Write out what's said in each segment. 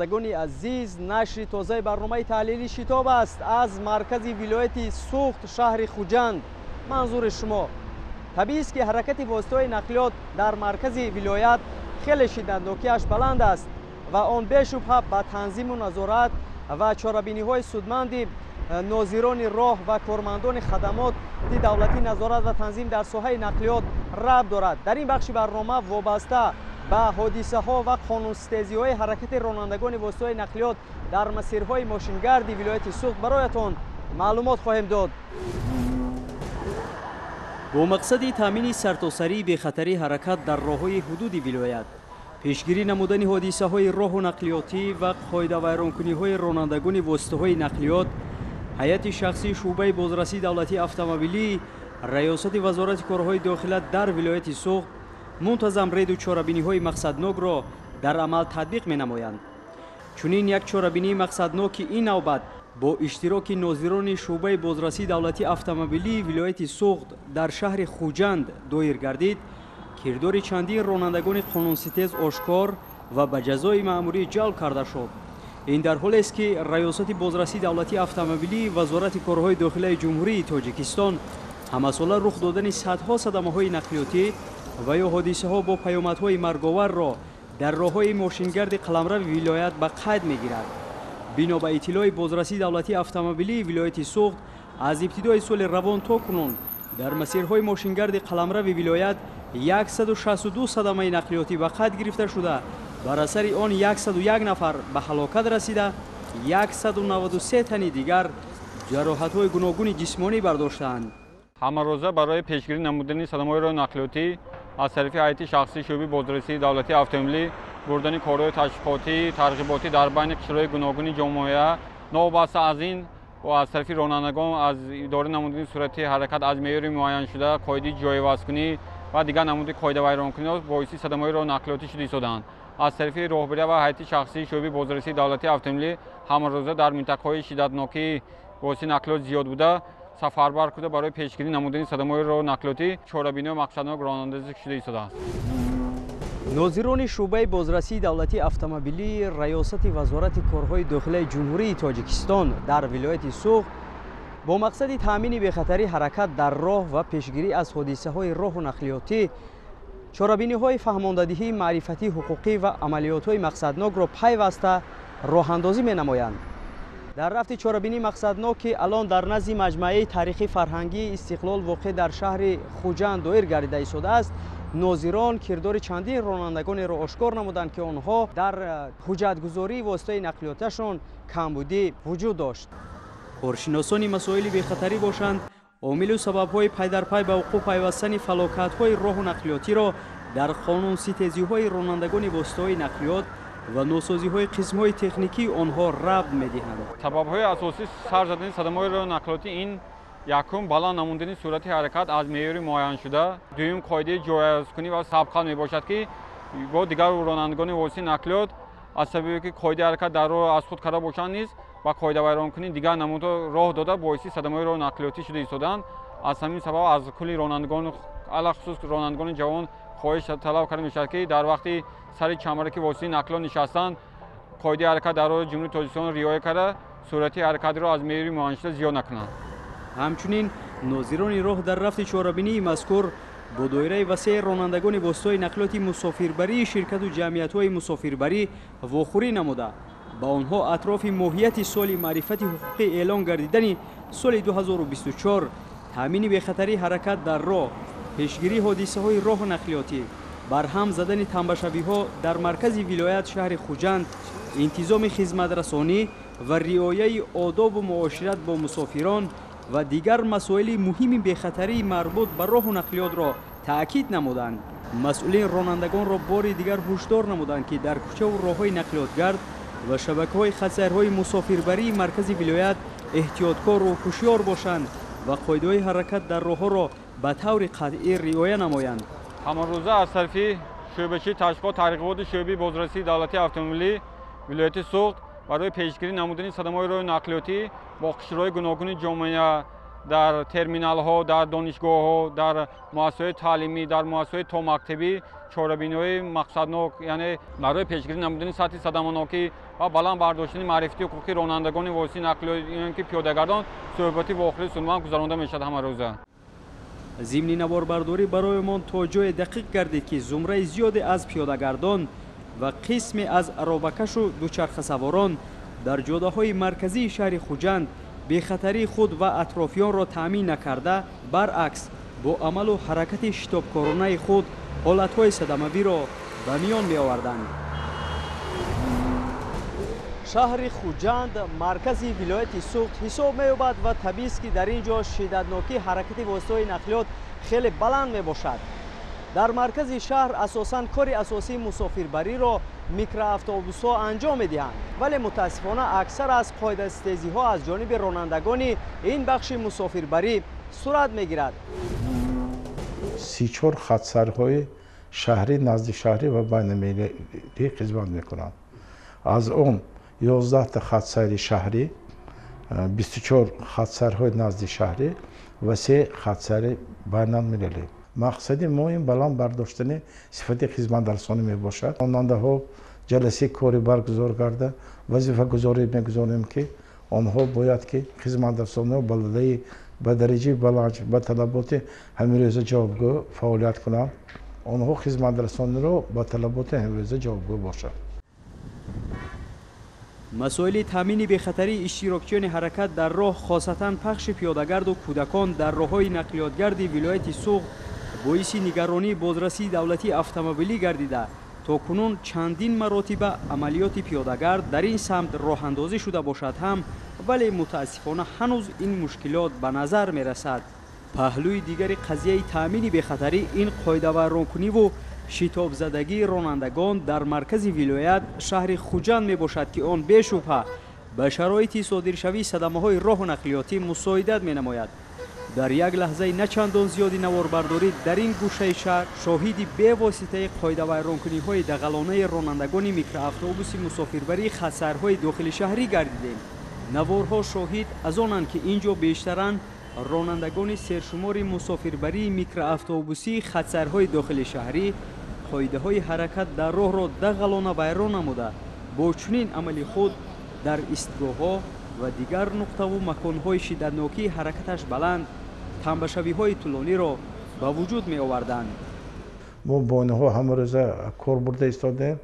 Бинандагони азиз, нашри тозаи барномаи таҳлили Шитоб аст аз маркази вилояти Суғд, шаҳри Хуҷанд. Манзури шумо табиист, ки ҳаракати воситаҳои нақлиёт дар маркази вилоят хеле шиддатнокиаш баланд аст ва он бешубҳа ба танзиму назорат ва чорабиниҳои судманди нозирони роҳ ва кормандони хадамоти давлатӣ назорат ва танзим дар соҳаи нақлиёт рабт дорад. Дар ин бахши барнома вобаста ба ҳодисаҳо ва қонунситезиҳои ҳаракати ронандагони воситаҳои нақлиёт дар масирҳои мошингарди вилояти Суғд бароятон маълумот хоҳем дод. Бо мақсади таъмини сартосарии бехатарии ҳаракат дар роҳҳои ҳудуди вилоят, пешгирӣ намудани ҳодисаҳои роҳу нақлиётӣ ва қоидавайронкуниҳои ронандагони воситаҳои нақлиёт, ҳайати шахсии шӯъбаи бозрасии давлатии автомобилӣ Раёсати Вазорати корҳои дохила дар вилояти Суғд мунтазам реду чорабиниҳои мақсаднокро дар амал татбиқ менамоянд. Чунин як чорабинии мақсаднок, ки ин навбат бо иштироки нозирони шӯъбаи бозрасии давлатии автомобилии вилояти Суғд дар шаҳри Хуҷанд доир гардид, кирдори чандин ронандагони қонунситез ошкор ва ба ҷазои маъмурӣ ҷалб карда шуд. Ин дар ҳолест, ки Раёсати бозрасии давлатии автомобилии Вазорати корҳои дохилаи Ҷумҳурии Тоҷикистон ҳамасола рух додани садҳо садамаҳои нақлиётӣ ва ё ҳодисаҳо бо паёмадҳои марговарро дар роҳҳои мошингарди қаламрави вилоят ба қайд мегирад. Бино ба иттилои бозрасии давлатии автомобилии вилояти Суғд, аз ибтидои соли равон то кунун дар масирҳои мошингарди қаламрави вилоят 162 садамаи нақлиётӣ ба қайд гирифта шуда, бар асари он 101 нафар ба ҳалокат расида, 193 тани дигар ҷароҳатҳои гуногуни ҷисмонӣ бардоштаанд. Ҳамарӯза барои пешгирӣ намудани садамаҳои роҳи нақлиётӣ аз тарафи ҳайати шахсии шӯъбаи бозрасии давлатии автомобилӣ бурдани корҳои ташвиқотӣ, тарғиботӣ дар байни қишрҳои гуногуни ҷомеа, новобаста аз ин аз тарафи ронандагон аз идора намудани суръати ҳаракат аз меъёри муайяншуда, қоидаи ҷойивазкунӣ ва дигар намуди қоидавайронкуниҳо боиси садамаҳои роҳи нақлиётӣ шуда истодаанд. Аз тарафи роҳбария ва ҳайати шахсии шӯъбаи бозрасии давлатии автомобилӣ ҳамарӯза дар минтақаҳои шиддатнокии воситаи нақлиёт зиёд буда сафарбар куда барои пешгирӣ намудани садамаҳои роҳи нақлиётӣ чорабиниҳои мақсаднок роҳандозӣ шуда истодааст. Нозирони шӯъбаи бозрасии давлатии автомобилии Раёсати Вазорати корҳои дохилаи Ҷумҳурии Тоҷикистон дар вилояти Суғд бо мақсади таъмини бехатарии ҳаракат дар роҳ ва пешгирӣ аз ҳодисаҳои роҳу нақлиётӣ чорабиниҳои фаҳмондадиҳии маърифатии ҳуқуқӣ ва амалиётҳои мақсаднокро пайваста роҳандозӣ менамоянд. Дар рафти чорабинии мақсаднок, ки алон дар назди маҷмӯаи таърихи фарҳангии Истиқлол воқеъ дар шаҳри Хуҷанд доир гардида истодааст, нозирон кирдори чандин ронандагонеро ошкор намуданд, ки онҳо дар ҳуҷҷатгузории воситаи нақлиёташон камбудӣ вуҷуд дошт. Коршиносони масоили бехатарӣ бошанд, омилу сабабҳои пайдарпай ба вуқӯъ пайвастани фалокатҳои роҳу нақлиётиро дар қонунситезиҳои ронандагони воситаҳои нақлиёт ва носозиҳои қисмҳои техникии онҳо рабт медиҳанд. Сабабҳои асосии сар задани садамаҳои роҳи нақлиётӣ ин якум баланд намудани суръати ҳаракат аз меъёри муайяншуда, дуюм қоидаи ҷойивазкунӣ ва сабқат мебошад, ки бо дигар ронандагони воситаи нақлиёт аз сабабе ки қоидаи ҳаракат дар роҳ аз худ карда бошанд низ ба қоидавайронкунӣ дигар намудҳо роҳ дода боиси садамаҳои роҳи нақлиётӣ шуда истодаанд. Аз ҳамин сабаб аз кулли ронандагон, алахусус ронандагони ҷавон, хоҳиш талаб карда мешавад, ки дар вақти сари чамбараки воситаи нақлиёт нишастан қоидаи ҳаракат дар роҳи Ҷумҳурии Тоҷикистон риоя карда, суръати ҳаракатро аз меъёри муайяншуда зиёд накунанд. Ҳамчунин нозирони роҳ дар рафти чорабинии мазкур бо доираи васеи ронандагони воситаҳои нақлиёти мусофирбарии ширкату ҷамъиятҳои мусофирбарӣ вохӯрӣ намуда, ба онҳо атрофи моҳияти соли маърифати ҳуқуқӣ эълон гардидани соли 2024, таъмини бехатарии ҳаракат дар роҳ, пешгирии ҳодисаҳои роҳу нақлиётӣ, барҳам задани тамбашавиҳо дар маркази вилоят шаҳри Хуҷанд, интизоми хизматрасонӣ ва риояи одобу муошират бо мусофирон ва дигар масоили муҳими бехатарии марбут ба роҳу нақлиётро таъкид намуданд. Масъулин ронандагонро бори дигар ҳушдор намуданд, ки дар кӯчаву роҳҳои нақлиётгард ва шабакаҳои хатсайрҳои мусофирбарии маркази вилоят эҳтиёткору ҳушёр бошанд ва қоидаҳои ҳаракат дар роҳҳоро ба таври қатъӣ риоя намоянд. Ҳамарӯза аз тарафи шӯъбачии ташвиқот тарғиботи шӯъбаи бозрасии давлатии автомобилӣ вилояти Суғд барои пешгирӣ намудани садамаҳои роҳи нақлиётӣ бо қишрҳои гуногуни ҷомеа, Дар терминалҳо, дар донишгоҳҳо, дар муассисаҳои таълимӣ, дар муассисаҳои томактабӣ чорабиниҳои мақсаднок, яъне барои пешгирӣ намудани сатҳи садаманокӣ ва баланд бардоштани маърифати ҳуқуқии ронандагони воситаи нақлиёт ки пиёдагардон суҳбати вохӯрии судманд гузаронда мешавад ҳамарӯза. Зимни наворбардорӣ бароямон то ҷое дақиқ гардид, ки зумраи зиёде аз пиёдагардон ва қисме аз аробакашу дучархасаворон дар ҷодаҳои марказии шаҳри Хуҷанд бехатарии худ ва атрофиёнро таъмин накарда, баръакс бо амалу ҳаракати шитобкоронаи худ ҳолатҳои садамавиро ба миён меоварданд. Шаҳри Хуҷанд маркази вилояти Суғд ҳисоб меёбад ва табиист, ки дар ин ҷо шиддатнокии ҳаракати воситаҳои нақлиёт хеле баланд мебошад. Дар маркази шаҳр асосан кори асосии мусофирбариро микроавтобусҳо анҷом медиҳанд, вале мутаассифона аксар аз қоидаситезиҳо аз ҷониби ронандагони ин бахши мусофирбарӣ сурат мегирад. 34 хатсайрҳои шаҳрӣ, наздишаҳрӣ ва байналмилалӣ хизмат мекунанд. Аз он 11 хатсайри шаҳрӣ, 24 хатсайрҳои наздишаҳрӣ ва 3 хатсайри байналмилалӣ. Мақсади мо ин баланд бардоштани сифати хизматрасонӣ мебошад. Ронандаҳо ҷаласаи корӣ баргузор карда, вазифагузорӣ мегузорем, ки онҳо бояд ки хизматрасониро ба дараҷаи баланд, ба талаботи ҳамирӯза ҷавобгӯ фаъолият кунанд. Онҳо хизматрасониро ба талаботи ҳамирӯза ҷавобгӯ бошад. Масоили таъмини бехатарии иштирокчиёни ҳаракат дар роҳ, хосатан пахши пиёдагарду кӯдакон дар роҳҳои нақлиётгарди вилояти Суғд боиси нигаронии бозрасии давлатии автомобилӣ гардида, то кунун чандин маротиба амалиёти пиёдагард дар ин самт роҳандозӣ шуда бошад ҳам, вале мутаассифона ҳанӯз ин мушкилот ба назар мерасад. Паҳлӯи дигари қазияи таъмини бехатарӣ ин қоидавайронкуниву шитобзадагии ронандагон дар маркази вилоят шаҳри Хуҷанд мебошад, ки он бешубҳа ба шароити содиршавии садамаҳои роҳу нақлиётӣ мусоидат менамояд. Дар як лаҳзаи начандон зиёди наворбардорӣ дар ин гӯшаи шаҳр шоҳиди бевоситаи қоидавайронкуниҳои дағалонаи ронандагони микроавтобуси мусофирбарии хатсайрҳои дохили шаҳрӣ гардидем. Наворҳо шоҳид аз онанд, ки ин ҷо бештаран ронандагони сершумори мусофирбарии микроавтобусии хатсайрҳои дохили шаҳрӣ қоидаҳои ҳаракат дар роҳро дағалона вайрон намуда, бо чунин амали худ дар истгоҳҳо ва дигар нуқтаву маконҳои шиддатнокии ҳаракаташ баланд тамбашавиҳои тӯлониро ба вуҷуд меоварданд. Мо бо инҳо ҳамарӯза кор бурда истодаем.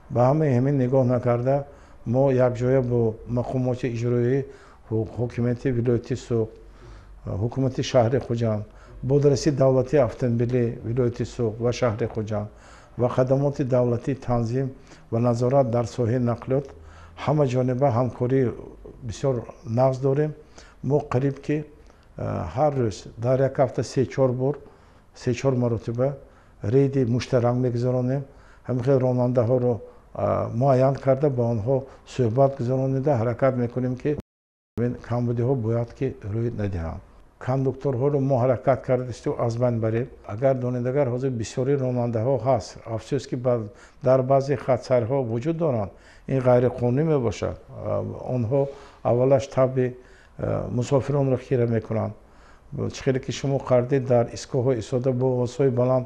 Ба ҳамаи ҳамин нигоҳ накарда, мо якҷоя бо мақомоти иҷроии ҳокимияти вилояти Суғд, ҳукумати шаҳри Хуҷанд, бозрасии давлатии автомобилии вилояти Суғд ва шаҳри Хуҷанд ва хадамоти давлатии танзим ва назорат дар соҳаи нақлиёт ҳама ҷониба ҳамкории бисёр нағз дорем. Мо қариб ки ҳар рӯз дар як ҳафта се-чор бор, се-чор маротиба рейди муштарак мегузаронем. Ҳамин хел ронандаҳоро муайян карда, ба онҳо суҳбат гузаронида ҳаракат мекунем, ки камбудиҳо бояд ки рӯй надиҳанд. Кондукторҳоро мо ҳаракат кардасту аз байн барем. Агар донед, агар ҳозир бисёри ронандаҳо ҳаст, афсӯс ки дар баъзе хатсайрҳо вуҷуд доранд, ин ғайриқонунӣ мебошад. Онҳо аввалаш табъи мусофиронро хира мекунанд. Чӣ хеле ки шумо кардед, дар истгоҳҳо истода бо овозҳои баланд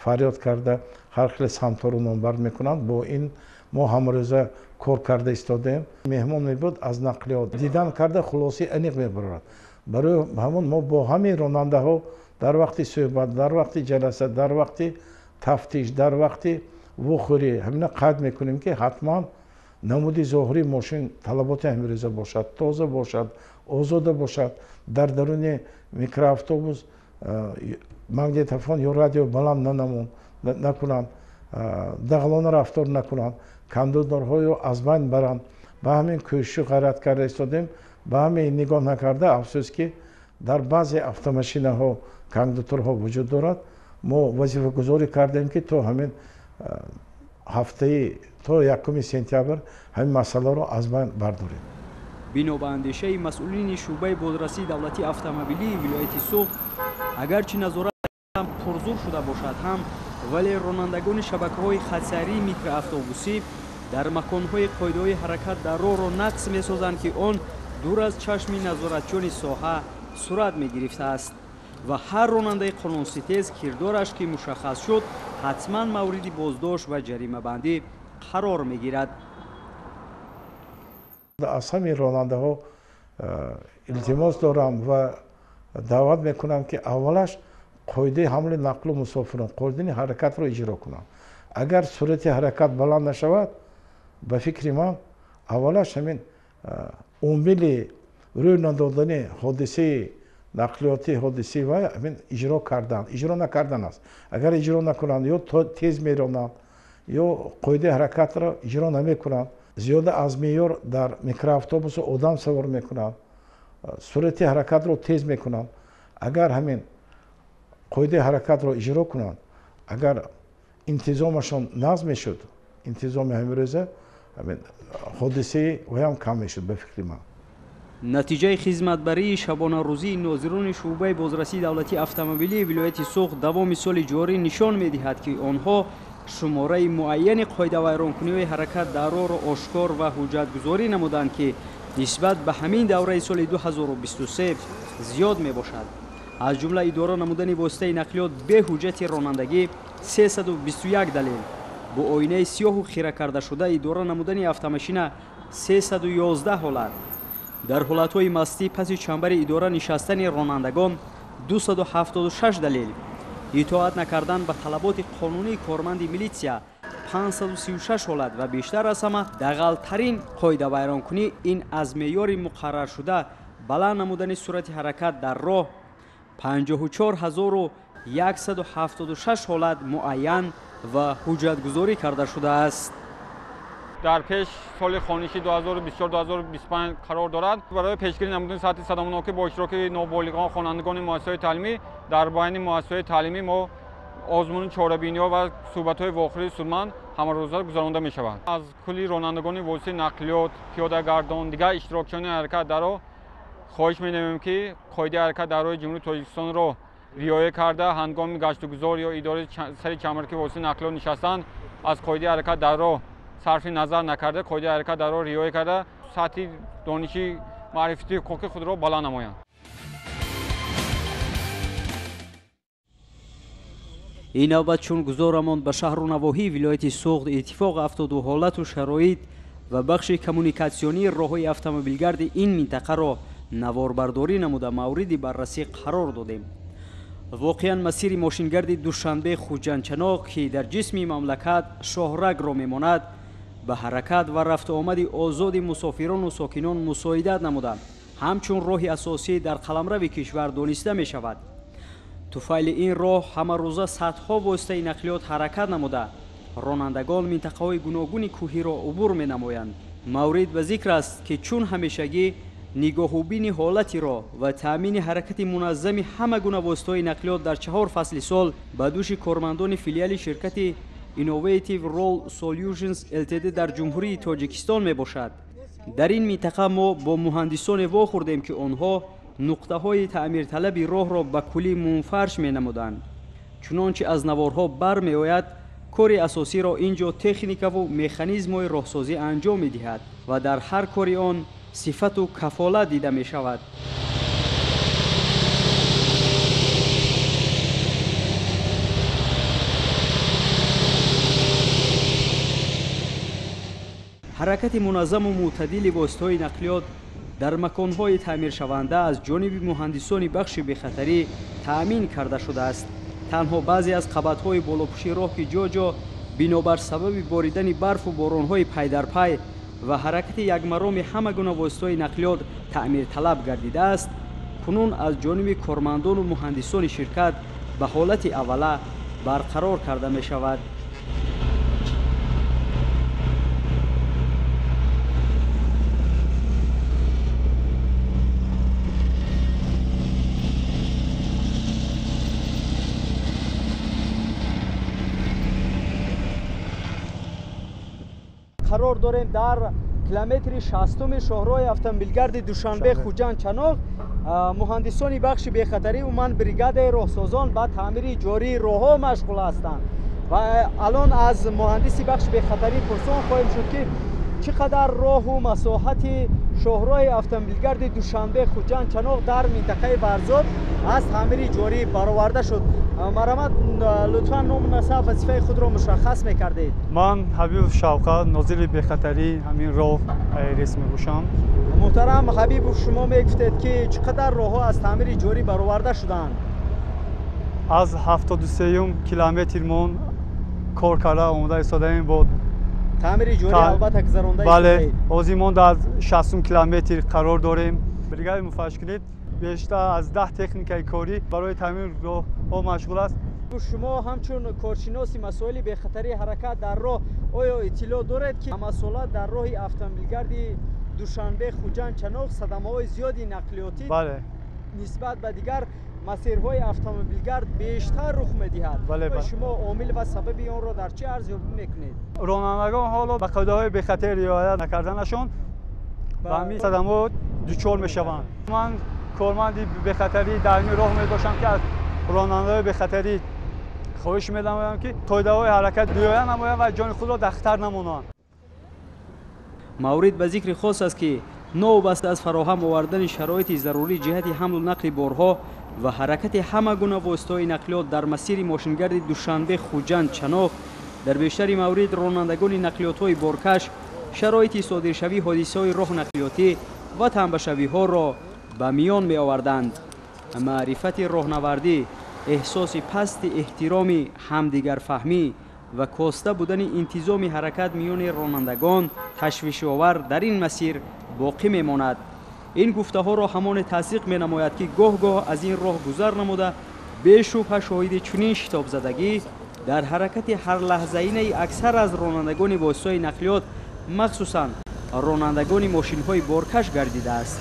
фарёд карда ҳар хеле самтҳоро номбар мекунанд. Бо ин мо ҳамарӯза кор карда истодаем. Меҳмон мебуд, аз нақлиёт дидан карда хулосаи аниқ мебарорад. Барои ҳамон мо бо ҳамин ронандаҳо дар вақти суҳбат, дар вақти ҷаласа, дар вақти тафтиш, дар вақти вохӯрӣ ҳамина қайд мекунем, ки ҳатман намуди зоҳирии мошин талаботи ҳамирӯза бошад, тоза бошад, озода бошад. Дар даруни микроавтобус магнитофон ё радио баланд накунанд, дағалона рафтор накунанд, кондукторҳоро аз байн баранд. Ба ҳамин кӯшишу ғайрат карда истодем. Ба ҳамин нигоҳ накарда, афсӯс ки дар баъзе автомашинаҳо кондукторҳо вуҷуд дорад. Мо вазифагузорӣ кардем, ки то ҳамин ҳафтаи то 1 сентябр ҳамин масъаларо аз байн бардорем. Бино ба андешаи масъулини шӯъбаи бозрасии давлатии автомобилии вилояти Суғд, агарчи назорат пурзур шуда бошад ҳам, вале ронандагони шабакаҳои хатсайрии микроавтобусӣ дар маконҳои қоидаҳои ҳаракат дар роҳро нақс месозанд, ки он дур аз чашми назоратчиёни соҳа сурат мегирифтааст ва ҳар ронандаи қонунситез кирдораш ки мушаххас шуд, ҳатман мавриди боздошт ва ҷаримабандӣ қарор мегирад. Аз ҳамин ронандаҳо илтимос дорам ва даъват мекунам, ки аввалаш қоидаи ҳамли нақлу мусофирон, қоидаи ҳаракатро иҷро кунанд. Агар суръати ҳаракат баланд нашавад, ба фикри ман аввалаш ҳамин омили рӯй надодани ҳодисаи нақлиётӣ, ҳодисаи вай ҳамин иҷро кардан, иҷро накардан аст. Агар иҷро накунанд, ё тез меронанд, ё қоидаи ҳаракатро иҷро намекунанд, зиёда аз меъёр дар микроавтобусу одам савор мекунанд, суръати ҳаракатро тез мекунанд. Агар ҳамин қоидаи ҳаракатро иҷро кунанд, агар интизомашон назм мешуд, интизоми ҳамин рӯза ҳодисаи вайам кам мешуд, ба фикри ман. Натиҷаи хизматбарии шабонарӯзии нозирони шӯъбаи бозрасии давлатии автомобилии вилояти Суғд давоми соли ҷорӣ нишон медиҳад, ки онҳо шумораи муайяни қоидавайронкуниҳои ҳаракат дар роҳро ошкор ва ҳуҷҷатгузорӣ намуданд, ки нисбат ба ҳамин давраи соли 2023 зиёд мебошад. Аз ҷумла идора намудани воситаи нақлиёт бе ҳуҷҷати ронандагӣ 321 далел, бо оинаи сиёҳу хира кардашуда идора намудани автомашина 311 ҳолат, дар ҳолатҳои мастӣ паси чамбари идора нишастани ронандагон 276 далел, итоат накардан ба талаботи қонунии корманди милитсия 536 ҳолат ва бештар аз ҳама дағалтарин қоидавайронкунӣ ин аз меъёри муқарраршуда баланд намудани суръати ҳаракат дар роҳ 54176 ҳолат муайян ва ҳуҷҷатгузорӣ карда шудааст. Дар пеш соли хониши 2024-2025 қарор дорад. Барои пешгирӣ намудани сатҳи садамонокӣ бо иштироки ноболиғон, хонандагони муассисаҳои таълимӣ дар байни муассисаҳои таълимӣ мо озмуни чорабиниҳо ва суҳбатҳои вохӯрии судманд ҳамарӯза гузаронда мешаванд. Аз кулли ронандагони воситаи нақлиёт, пиёдагардон, дигар иштирокчиёни ҳаракат дар роҳ хоҳиш менамоем, ки қоидаи ҳаракат дар роҳи Ҷумҳурии Тоҷикистонро риоя карда, ҳангоми гаштугузор ё идораи сари чамбарки воситаи нақлиёт нишастан аз қоидаи ҳаракат дар роҳ сарфи назар накарда, қоидаи ҳаракат дар роҳ риоя карда, сатҳи дониши маърифати ҳуқуқи худро баланд намоянд. Ин навбат чун гузорамон ба шаҳру навоҳии вилояти Суғд иттифоқ афтоду ҳолату шароит ва бахши коммуникатсионии роҳҳои автомобилгарди ин минтақаро наворбардорӣ намуда мавриди баррасӣ қарор додем. Воқеан масири мошингарди Душанбе Хуҷандчаноқ, ки дар ҷисми мамлакат шоҳрагро мемонад, ба ҳаракат ва рафтуомади озоди мусофирону сокинон мусоидат намуда, ҳамчун роҳи асосӣ дар қаламрави кишвар дониста мешавад. Туфайли ин роҳ ҳамарӯза садҳо воситаи нақлиёт ҳаракат намуда, ронандагон минтақаҳои гуногуни кӯҳиро убур менамоянд. Маврид ба зикр аст, ки чун ҳамешагӣ нигоҳубини ҳолати роҳ ва таъмини ҳаракати муназзами ҳама гуна воситаҳои нақлиёт дар чаҳор фасли сол ба дӯши кормандони филиали ширкати Innovative Road Solutions Ltd дар Ҷумҳурии Тоҷикистон мебошад. Дар ин минтақа мо бо муҳандисоне вохӯрдем, ки онҳо нуқтаҳои таъмирталаби роҳро ба куллӣ мунфарш менамуданд. Чунончи аз наворҳо бармеояд, кори асосиро ин ҷо техникаву механизмҳои роҳсозӣ анҷом медиҳад ва дар ҳар кори он сифату кафолат дида мешавад. Ҳаракати муназзаму мӯътадили воситаҳои нақлиёт дар маконҳои таъмиршаванда аз ҷониби муҳандисони бахши бехатарӣ таъмин карда шудааст. Танҳо баъзе аз қабатҳои болопӯши роҳ, ки ҷо-ҷо бинобар сабаби боридани барфу боронҳои пайдарпай ва ҳаракати якмароми ҳама гуна воситаҳои нақлиёт таъмирталаб гардидааст, кунун аз ҷониби кормандону муҳандисони ширкат ба ҳолати аввала барқарор карда мешавад. Қарор дорем дар километри 60-уми шоҳроҳи автомобилгарди Душанбе Хуҷанд Чаноқ. Муҳандисони бахши бехатарӣ умуман бригадаи роҳсозон ба таъмири ҷории роҳҳо машғул ҳастанд ва алон аз муҳандиси бахши бехатарӣ пурсон хоҳем шуд, ки чӣ қадар роҳу масоҳати Шоҳроҳи автомобилгарди Душанбе Хуҷанд Чаноқ дар минтақаи Варзоб аз таъмири ҷорӣ бароварда шуд. Марҳамат, лутфан ному насаб, вазифаи худро мушаххас мекардед. Ман Ҳабибов Шавқат, нозири бехатарии ҳамин роҳ рейс мебошам. Муҳтарам Ҳабибов, шумо мегуфтед, ки чӣ қадар роҳҳо аз таъмири ҷорӣ бароварда шуданд? Аз 73 километрмон кор карда омода истодаем бо таъмири ҷорӣ, албатта гузаронда. Бале, ҳозир мо дар 60 километр қарор дорем. Бригадаи муфаттишкунӣ бештар аз 10 техникаи корӣ барои таъмири роҳҳо машғул аст. Шумо ҳамчун коршиноси масоили бехатарии ҳаракат дар роҳ оё иттилоъ доред, ки ҳамасола дар роҳи автомобилгарди Душанбе Хуҷанд Чаноқ садамаҳои зиёди нақлиётӣ нисбат ба дигар масирҳои автомобилгард бештар рух медиҳад? Шумо омил ва сабаби онро дар чӣ арзёбӣ мекунед? Ронандагон ҳоло ба қоидаҳои бехатарӣ риоя накарданашон ба ҳамин садамаҳо дучор мешаванд. Ман корманди бехатарӣ дар ҳамин роҳ мебошам, ки аз ронандаҳои бехатарӣ хоҳиш менамоям, ки қоидаҳои ҳаракат риоя намоянд ва ҷони худро дар хатар намонанд. Маврид ба зикри хос аст, ки новобаста аз фароҳам овардани шароити зарурӣ ҷиҳати ҳамлу нақли борҳо ва ҳаракати ҳама гуна воситаҳои нақлиёт дар масири мошингарди Душанбе Хуҷанд Чаноқ, дар бештари маврид ронандагони нақлиётҳои боркаш шароити содиршавии ҳодисаҳои роҳу нақлиётӣ ва танбашавиҳоро ба миён меоварданд. Маърифати роҳнавардӣ, эҳсоси пасти эҳтироми ҳамдигарфаҳмӣ ва коста будани интизоми ҳаракат миёни ронандагон ташвишовар дар ин масир боқӣ мемонад. Ин гуфтаҳоро ҳамоне тасдиқ менамояд, ки гоҳ-гоҳ аз ин роҳ гузар намуда бешубҳа шоҳиди чунин шитобзадагӣ дар ҳаракати ҳарлаҳзаинаи аксар аз ронандагони воситаҳои нақлиёт, махсусан ронандагони мошинҳои боркаш гардидааст.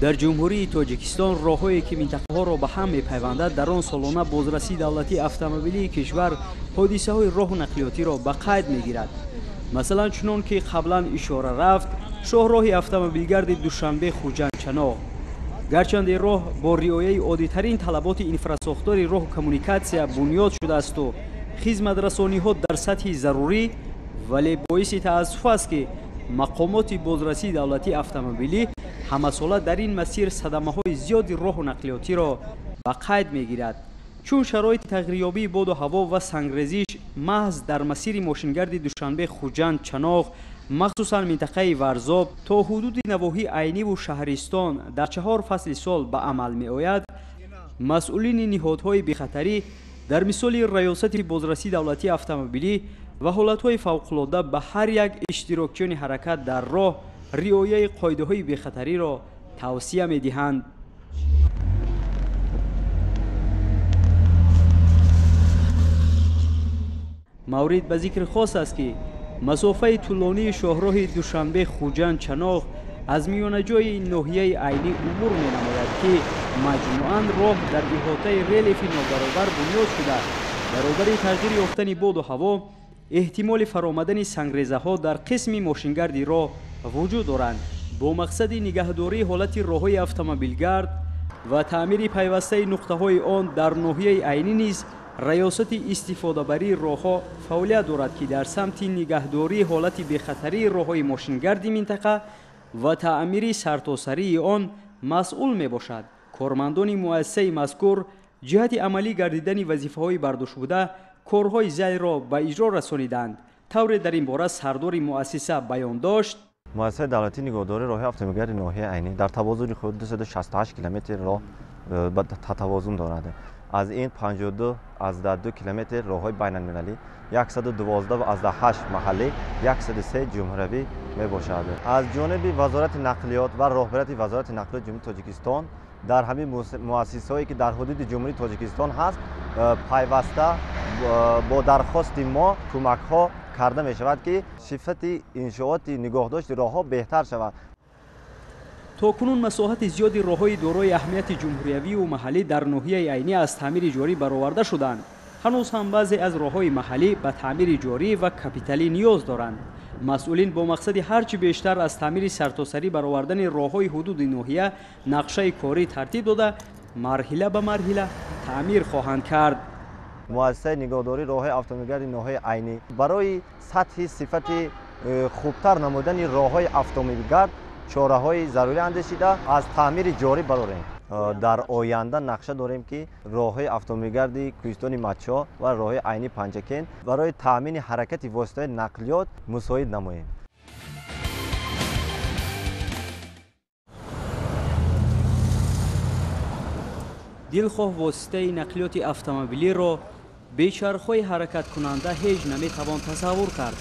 Дар Ҷумҳурии Тоҷикистон роҳҳое, ки минтақаҳоро ба ҳам мепайвандад, дар он солона бозрасии давлатии автомобилии кишвар ҳодисаҳои роҳу нақлиётиро ба қайд мегирад. Масалан, чунон ки қаблан ишора рафт, шоҳроҳи автомобилгарди Душанбе Хуҷанд Чаноқ. Гарчанде роҳ бо риояи оддитарин талаботи инфрасохтори роҳу коммуникатсия бунёд шудаасту хизматрасониҳо дар сатҳи зарурӣ, вале боиси таассуф аст, ки мақомоти бозрасии давлатии автомобилӣ ҳамасола дар ин масир садамаҳои зиёди роҳу нақлиётиро ба қайд мегирад. Чун шароити тағйирёбии боду ҳаво ва сангрезиш маҳз дар масири мошингарди Душанбе Хуҷанд Чаноқ, махсусан минтақаи Варзоб то ҳудуди навоҳии Айниву шаҳристон дар 4 фасли сол ба амал меояд, масъулини ниҳодҳои бехатарӣ дар мисоли раёсати бозрасии давлатии автомобилӣ ва ҳолатҳои фавқулода ба ҳар як иштирокчиёни ҳаракат дар роҳ риояи қоидаҳои бехатариро тавсия медиҳанд. Маврид ба зикри хос аст, ки масофаи тӯлонии шоҳроҳи Душанбе Хуҷанд Чаноқ аз миёнаҷои ноҳияи Айнӣ убур менамояд, ки маҷмӯан роҳ дар иҳотаи релефи нобаробар бунёд шуда, баробари тағйир ёфтани боду ҳаво эҳтимоли фаромадани сангрезаҳо дар қисми мошингарди роҳ вуҷуд доранд. Бо мақсади нигаҳдории ҳолати роҳҳои автомобилгард ва таъмири пайвастаи нуқтаҳои он дар ноҳияи Айнӣ низ раёсати истифодабарии роҳҳо фаъолият дорад, ки дар самти нигаҳдории ҳолати бехатарии роҳҳои мошингарди минтақа ва таъмири сартосарии он масъул мебошад. Кормандони муассисаи мазкур ҷиҳати амалӣ гардидани вазифаҳои бардошбуда корҳои зайлро ба иҷро расониданд. Тавре дар ин бора сардори муассиса баён дошт: муассисаи давлатии нигоҳдории роҳи автомобилгарди ноҳияи Айнӣ дар тавозуни худ 268 километр роҳ тавозун дорад. Аз ин 52,2 километр роҳҳои байналмилалӣ, 112,8 маҳаллӣ, 103 ҷумҳуравӣ мебошад. Аз ҷониби Вазорати нақлиёт ва роҳбарияти Вазорати нақлиёти Ҷумҳурии Тоҷикистон дар ҳамин муассисаҳое, ки дар ҳудуди Ҷумҳурии Тоҷикистон ҳаст, пайваста бо дархости мо кӯмакҳо карда мешавад, ки сифати иншооти нигоҳдошти роҳҳо беҳтар шавад. То кунун масоҳати зиёди роҳҳои дорои аҳамияти ҷумҳуриявию маҳаллӣ дар ноҳияи Айнӣ аз таъмири ҷорӣ бароварда шуданд. Ҳанӯз ҳам баъзе аз роҳҳои маҳаллӣ ба таъмири ҷорӣ ва капиталӣ ниёз доранд. Масъулин бо мақсади ҳарчи бештар аз таъмири сартосарӣ баровардани роҳҳои ҳудуди ноҳия нақшаи корӣ тартиб дода, марҳила ба марҳила таъмир хоҳанд кард. Муассисаи нигоҳдории роҳҳои автомобилгарди ноҳияи Айнӣ барои сатҳи сифати хубтар намудани роҳҳои автомобилгард чораҳои зарурӣ андешида аз таъмири ҷорӣ барорем. Дар оянда нақша дорем, ки роҳҳои автомобилгарди кӯҳистони Мачо ва роҳҳои Айнӣ Панҷакент барои таъмини ҳаракати воситаҳои нақлиёт мусоид намоем. Дилхоҳ воситаи нақлиёти автомобилиро бечархҳои ҳаракаткунанда ҳеҷ наметавон тасаввур кард.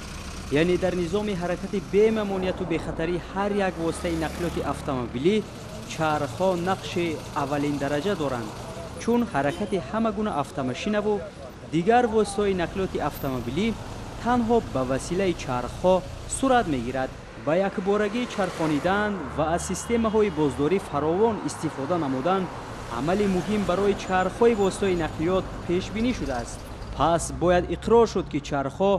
Яъне дар низоми ҳаракати бемамонияту бехатарӣ ҳар як воситаи нақлиёти автомобилӣ чархҳо нақши аввалин дараҷа доранд, чун ҳаракати ҳама гуна автомошинаву дигар воситаҳои нақлиёти автомобилӣ танҳо ба василаи чархҳо сурат мегирад. Ба якборагӣ чархонидан ва аз системаҳои боздорӣ фаровон истифода намудан амали муҳим барои чархҳои воситаҳои нақлиёт пешбинӣ шудааст. Пас бояд иқрор шуд, ки чархҳо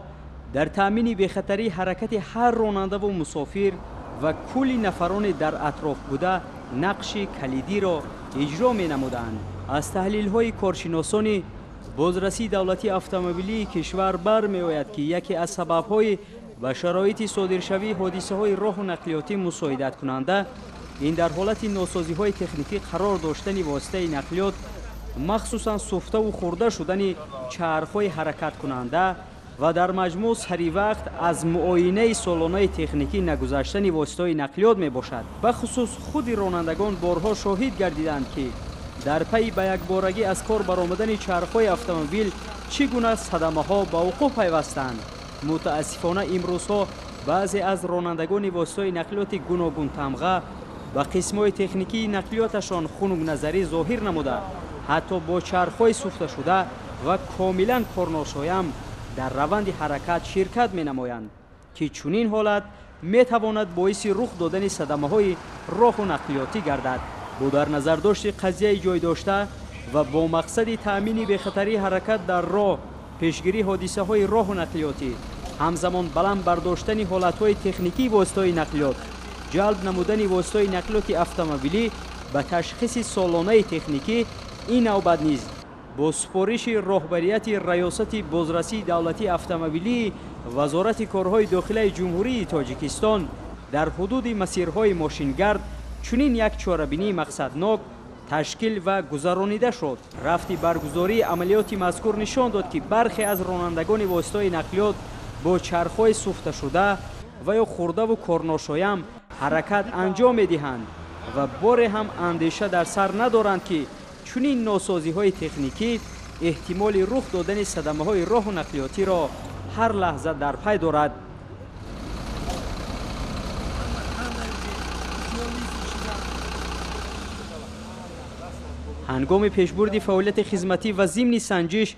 дар таъмини бехатарии ҳаракати ҳар ронандаву мусофир ва кулли нафароне дар атроф буда нақши калидиро иҷро менамуданд. Аз таҳлилҳои коршиносони бозрасии давлатии автомобилии кишвар бармеояд, ки яке аз сабабҳои ба шароити содиршавии ҳодисаҳои роҳу нақлиётӣ мусоидаткунанда ин дар ҳолати носозиҳои техникӣ қарор доштани воситаи нақлиёт, махсусан суфтаву хурда шудани чархҳои ҳаракаткунанда ва дар маҷмӯъ сари вақт аз муоинаи солонаи техникӣ нагузаштани воситаҳои нақлиёт мебошад. Бахусус худи ронандагон борҳо шоҳид гардиданд, ки дар пайи ба якборагӣ аз кор баромадани чархҳои автомобил чӣ гуна садамаҳо ба вуқӯъ пайвастанд. Мутаассифона, имрӯзҳо баъзе аз ронандагони воситаҳои нақлиёти гуногунтамға ба қисмҳои техникии нақлиёташон хунукназарӣ зоҳир намуда, ҳатто бо чархҳои суфташуда ва комилан корношоям дар раванди ҳаракат ширкат менамоянд, ки чунин ҳолат метавонад боиси рух додани садамаҳои роҳу нақлиётӣ гардад. Бо дар назардошти қазияи ҷойдошта ва бо мақсади таъмини бехатарии ҳаракат дар роҳ, пешгирии ҳодисаҳои роҳу нақлиётӣ, ҳамзамон баланд бардоштани ҳолатҳои техникии воситаҳои нақлиёт, ҷалб намудани воситаҳои нақлиёти автомобилӣ ба ташхиси солонаи техникӣ, ин навбат низ бо супориши роҳбарияти Раёсати бозрасии давлатии автомобилии Вазорати корҳои дохилаи Ҷумҳурии Тоҷикистон дар ҳудуди масирҳои мошингард чунин як чорабинии мақсаднок ташкил ва гузаронида шуд. Рафти баргузории амалиёти мазкур нишон дод, ки бархе аз ронандагони воситаҳои нақлиёт бо чархҳои суфташуда ва ё хурдаву корношоям ҳаракат анҷом медиҳанд ва боре ҳам андеша дар сар надоранд, ки чунин носозиҳои техникӣ эҳтимоли рух додани садамаҳои роҳу нақлиётиро ҳар лаҳза дар пай дорад. Ҳангоми пешбурди фаъолияти хизматӣ ва зимни санҷиш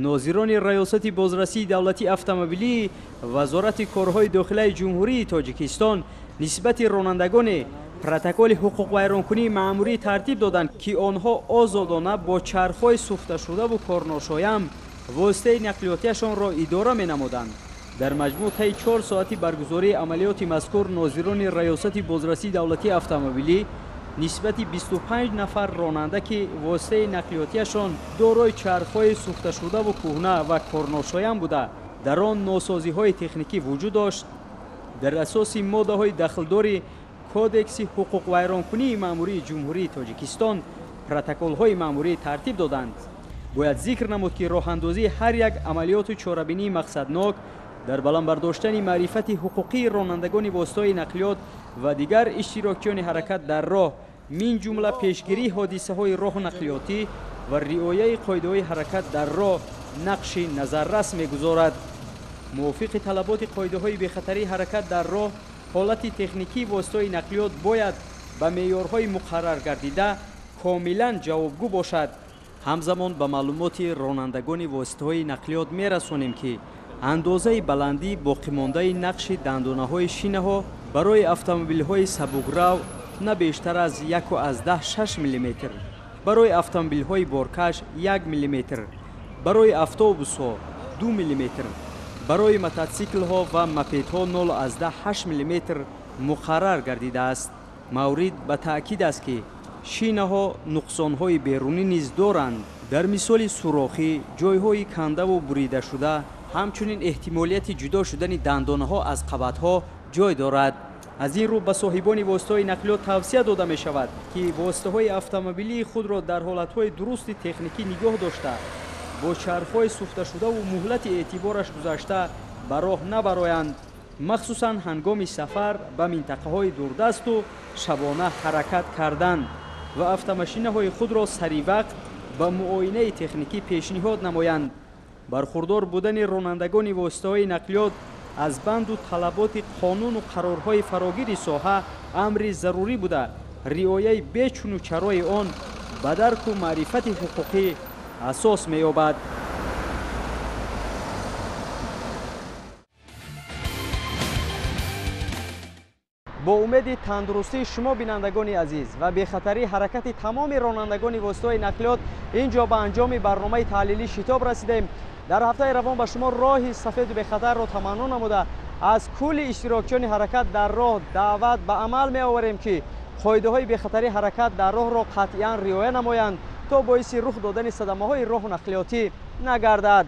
нозирони Раёсати бозрасии давлатии автомобилии Вазорати корҳои дохилаи Ҷумҳурии Тоҷикистон нисбати ронандагоне протоколи ҳуқуқвайронкунии маъмурӣ тартиб доданд, ки онҳо озодона бо чархҳои суфташудаву корношоям воситаи нақлиётиашонро идора менамуданд. Дар маҷмӯъ таи 4 соати баргузории амалиёти мазкур нозирони Раёсати бозрасии давлатии автомобилӣ нисбати 25 нафар ронанда, ки воситаи нақлиётиашон дорои чархҳои суфташудаву кӯҳна ва корношоям буда, дар он носозиҳои техникӣ вуҷуд дошт, дар асоси моддаҳои дахлдори Кодекси ҳуқуқвайронкунии маъмурии Ҷумҳурии Тоҷикистон протоколҳои маъмурӣ тартиб доданд. Бояд зикр намуд, ки роҳандозии ҳар як амалиёту чорабинии мақсаднок дар баланд бардоштани маърифати ҳуқуқии ронандагони воситаҳои нақлиёт ва дигар иштирокчиёни ҳаракат дар роҳ, мин ҷумла пешгирии ҳодисаҳои роҳу нақлиётӣ ва риояи қоидаҳои ҳаракат дар роҳ нақши назаррас мегузорад. Мувофиқи талаботи қоидаҳои бехатарии ҳаракат дар роҳ, ҳолати техникии воситаҳои нақлиёт бояд ба меъёрҳои муқаррар гардида комилан ҷавобгӯ бошад. Ҳамзамон ба маълумоти ронандагони воситаҳои нақлиёт мерасонем, ки андозаи баландии боқимондаи нақши дандонаҳои шинаҳо барои автомобилҳои сабукрав на бештар аз 1,6 мм, барои автомобилҳои боркаш 1 мм, барои автобусҳо 2 мм, барои мототсиклҳо ва мопедҳо 0,8 мм муқаррар гардидааст. Маврид ба таъкид аст, ки шинаҳо нуқсонҳои берунӣ низ доранд. Дар мисоли сурохӣ, ҷойҳои кандаву буридашуда, ҳамчунин эҳтимолияти ҷудо шудани дандонаҳо аз қабатҳо ҷой дорад. Аз ин рӯ ба соҳибони воситаҳои нақлиёт тавсия дода мешавад, ки воситаҳои автомобилии худро дар ҳолатҳои дурусти техникӣ нигоҳ дошта, бо чархҳои сӯхташудаву муҳлати эътибораш гузашта ба роҳ набароянд, махсусан ҳангоми сафар ба минтақаҳои дурдасту шабона ҳаракат кардан ва автомашинаҳои худро саривақт ба муоинаи техникӣ пешниҳод намоянд. Бархурдор будани ронандагони воситаҳои нақлиёт аз банду талаботи қонуну қарорҳои фарогири соҳа амри зарурӣ буда, риояи бечуну чарои он ба дарку маърифати ҳуқуқӣ асос меёбад. Бо умеди тандурустии шумо, бинандагони азиз, ва бехатарии ҳаракати тамоми ронандагони воситаҳои нақлиёт, ин ҷо ба анҷоми барномаи таҳлилӣ шитоб расидем. Дар ҳафтаи равон ба шумо роҳи сафеду бехатарро таманно намуда, аз кулли иштирокчиёни ҳаракат дар роҳ даъват ба амал меоварем, ки қоидаҳои бехатарии ҳаракат дар роҳро қатъиян риоя намоянд, то боиси рух додани садамаҳои роҳу нақлиётӣ нагардад.